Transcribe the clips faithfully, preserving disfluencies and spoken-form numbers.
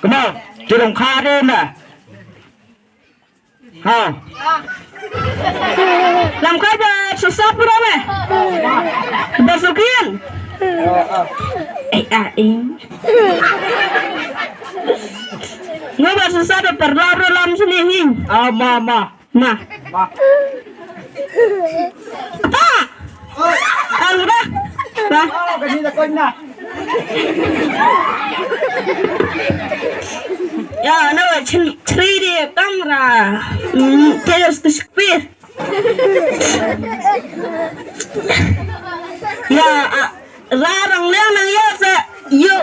Kemau, ki long kha de na. Ha. Lam kai ba susah pura me. Ba sukin. Eh, ah, eh. Ngo ba susah da perla ro lam sini hi. Ah, ma, ma. Ma. Ma. Pa. Ang ba. Pa. Oh, kani na kon na. Ya, na wa chin three D camera. Hmm, tell us the speed. Ya, ah, ra rang leng nang ya sa yu.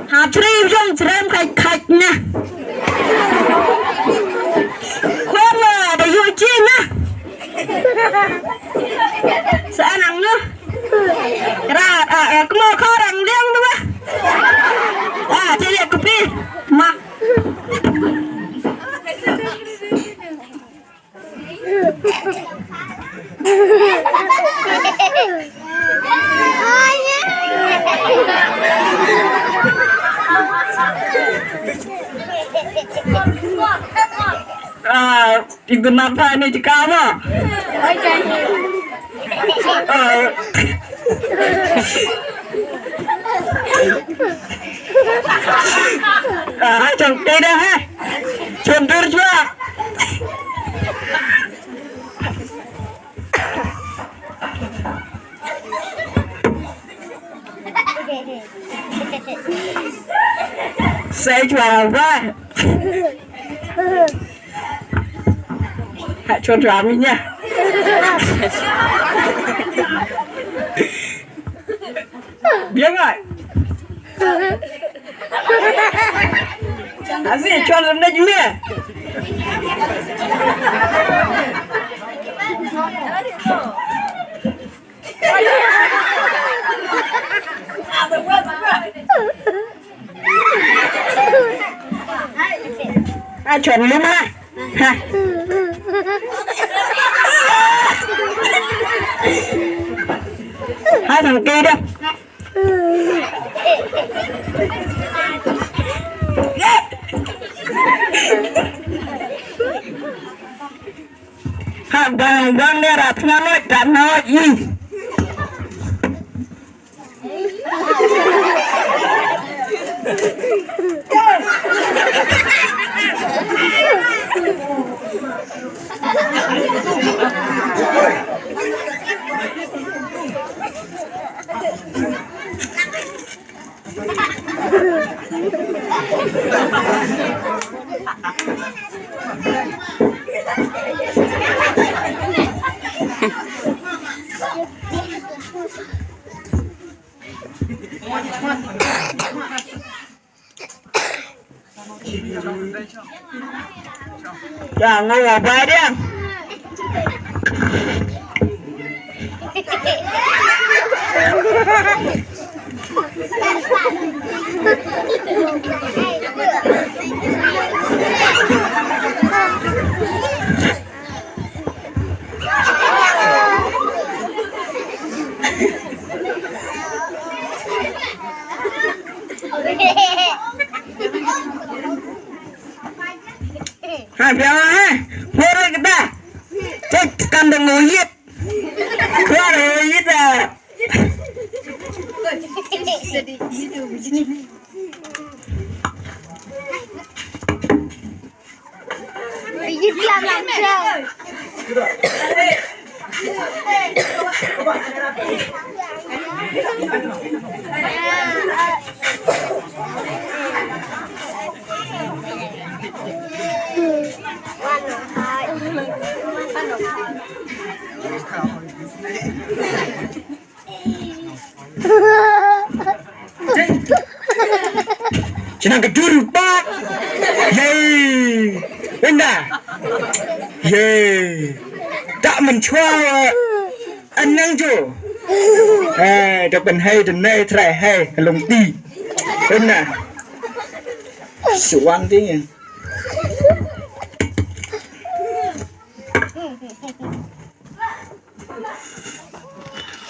Ha tri jong jrem khai khai na. Khwa ma da yu chi na. Sa nang na. Ra, ah, ah, kmo kha rang leng na ba. Ah, te le kupi. Ma. Ah, ti guna pa ni ti ka ma. Ah. Ah, chong te da ha. Chong dur jua. Sai chwa ba. Ha chwa chwa mi nya. Biang ai. Asi chwa lam na jua. A chon lum ha. Ha. Ha thang ke dah. Ha bang bang ne rat ngalot dan ngalot yi. Ka ngo ba dia. Ha bia ha. Pore kita. Cek kandang uyit. Keluar uyit ah. Chinang ka dur ba. Yay. Ynda. Yay. Tak menchua. Anang jo. Eh, dak ben hai den nai trai hai long ti. Ynda. Suan ti.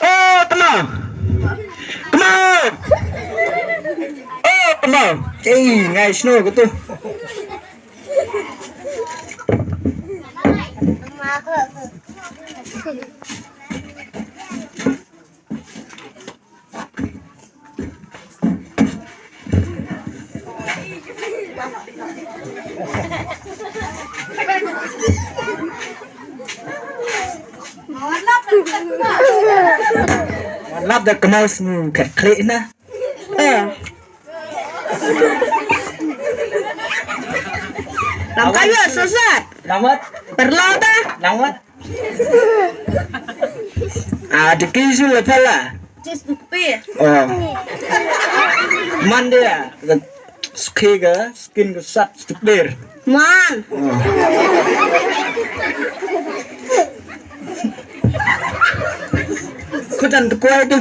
Oh, tama. Tama. Oh, tama. Ei, ngai sno ko tu. Lap da kmau snu khat klik na. Eh. Lam kayu sosat. Lambat. Perlu ta? Lambat. Ah, dikit su la pala. Jis bukpi. Oh. Man dia. Ski ga, skin ga sat stupid. Man. Oh. Kutan tu kuai tu.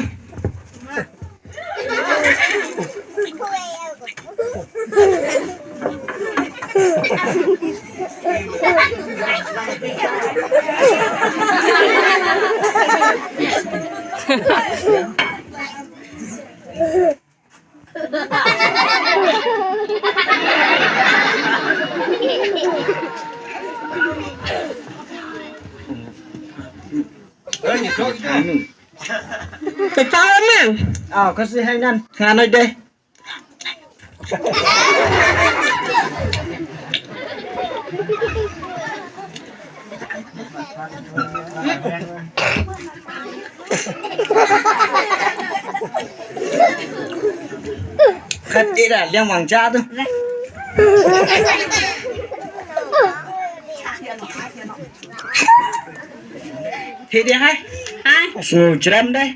Te chao men. Ah, kasi hai nan. Ngan oi deh. Khat ira liang wang cha tu. Thik dei hai. Hai. Su jrem dei.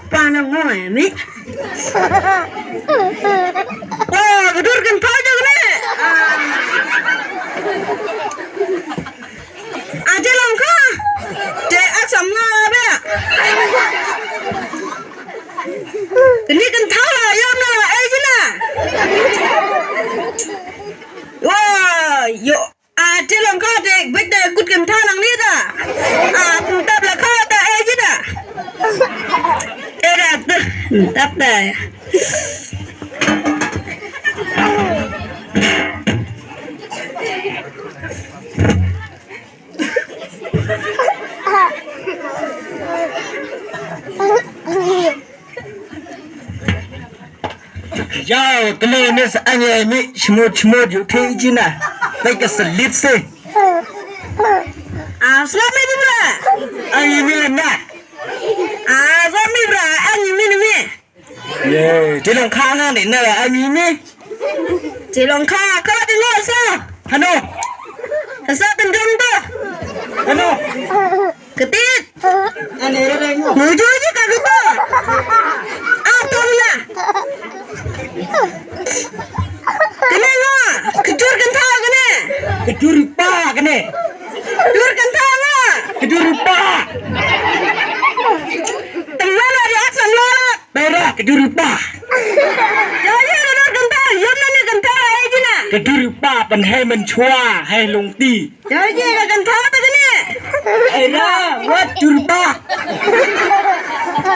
Pana ngoi mi. Oh, ka dur kan pau jong ne. Ah. Ate long ka. Te ak sam nga be. Kini kan tau la yom na la ai jina. Wa yo. Ah, te long ka te bit da kut kem tha nang ni da. Ah, kum tap la ka ta e ji da. E da tu, tap da. Yau, tele ne sa anye mi shmut shmut yu thi jina. Like a salute se. Ah, salami bra. Anye mi na. Ah, salami bra. Anye mi ni mi. Ye, tilong kha na ni na anye mi. Tilong kha ka ti ngo sa. Hano. Sa tendang tu. Hano. Ketit. Ane re re ngo. Muju ji ka gitu. Ah, tong na. Kene ngo. Kejur kentha kene. Kejur pa kene. Kejur kentha ngo. Kejur pa. Tengah lah di atas lah. Pera kejur pa. Jaya kejur kentha. Yom nane kentha ai jina. Kejur pa pen hai menchua hai longti. Jai ji ka kentha ta kane. Era, wat jurpa.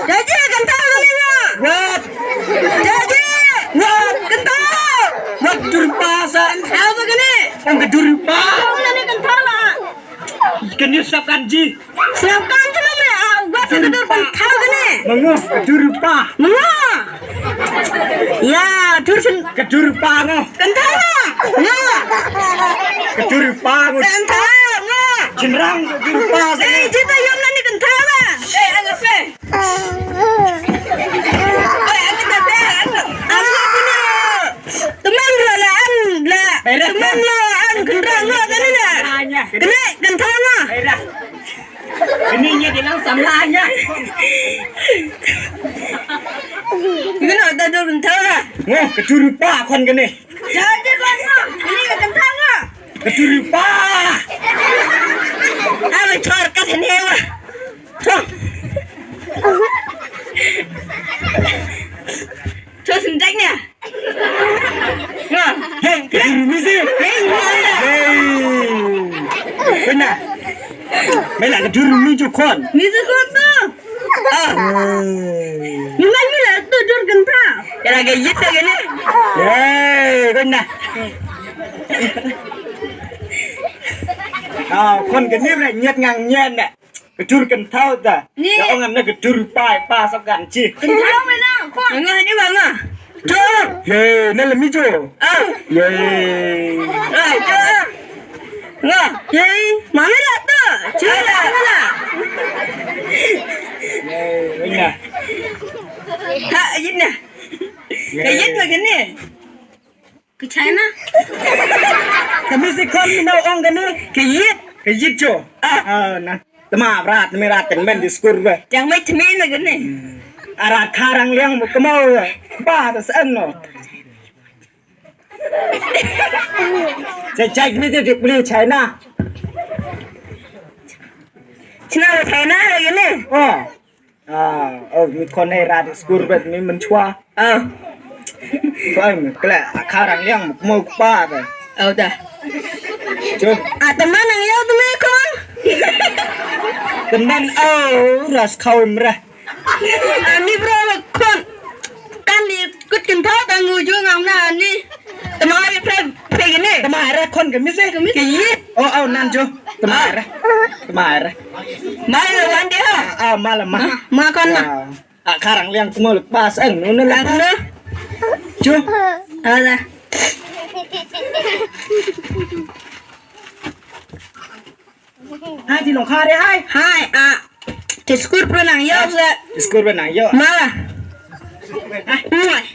Jai ji ka kentha ta kane. Wat. Jai ji. Wat. Kentha. Wat jurpa sa. Kentha ta kane. Ang ka jurpa. Ang ka ne kentha la. Kani sap kan ji. Sap kan ji la ne. Ah, wat sa ka jurpa kentha ta kane. Mangu ka jurpa. Mangu. Ya, jur sen. Ka jurpa ngo. Kentha nga. Nga. Ka jurpa ngo. Kentha nga. Jingrang ka jurpa. Eh, jita yom nani kentha nga. Eh, anga pe. Eh, anga pe. Anga pe. Teman la la an la. Teman la. Kane kan thaw nga. Kane ïa dei lang samla ïa. Kane ta dur kan thaw nga. Ngo ka juri pa khon kane. Jai jai khon nga. Kane kan thaw nga. Ka juri pa. Aba chor ka kane wa. Chor. Chor sendek ne. Nga. Hey, ka juri mi si. Hey, nga. Hey. Kena. Mela ka juri mi ju khon. Mi ju khon tu. Ah. Hey. Ni mai mela tu dur genta. Kena ka yit ka kena. Hey, kena. Ah, khon kena mela nyet ngang nyet na. Ka jur kan thaw ta. Ni. Ya ong am na ka jur pai pa sok kan chi. Kan thaw me na. Nga ni ba nga. Jur. Ye, na la mi jur. Ah. Ye. Ai, jur. Nga. Ye. Ma me la ta. Jur la me la. Ye, nga. Ha, yin na. Ye. Ka yin ma kene. Ka China. Ka music kon mi nau ong kane. Ka yit. Ka yit jo. Ah. Ah, na. Tama brat mi rat ten men diskur be. Yang mai tmi na kane. Arat kharang liang mu kemau. Ba ta sen no. Chai chai mi te dik beli China. China China la kane. Oh. Ah, oh, mi khon ei rat skur bet mi mynchwa. Ah. Khon kle, kharang liang mo pa be. Oh, da. Chu. Ah, teman ang yau tu mi khon. Teman, oh, ras khau imre. Ah, mi bro khon. Kan ni kut kin thau tang ngu ju ngam na ni. Tama ai pre pre gini. Tama ai re khon ke mi se. Ke yi. Oh, oh, nan jo. Tama ai re. Tama ai re. Mai le wan dia. Ah, ah, ma le ma. Ma kon ma. Ah, ah, kharang liang kumul pas eng nu ne lang ne. Jo. Ada. Hai, ti long kha de hai. Hai, ah. Te skur pro nang yo se. Skur pro nang yo. Mala. Ah, muai.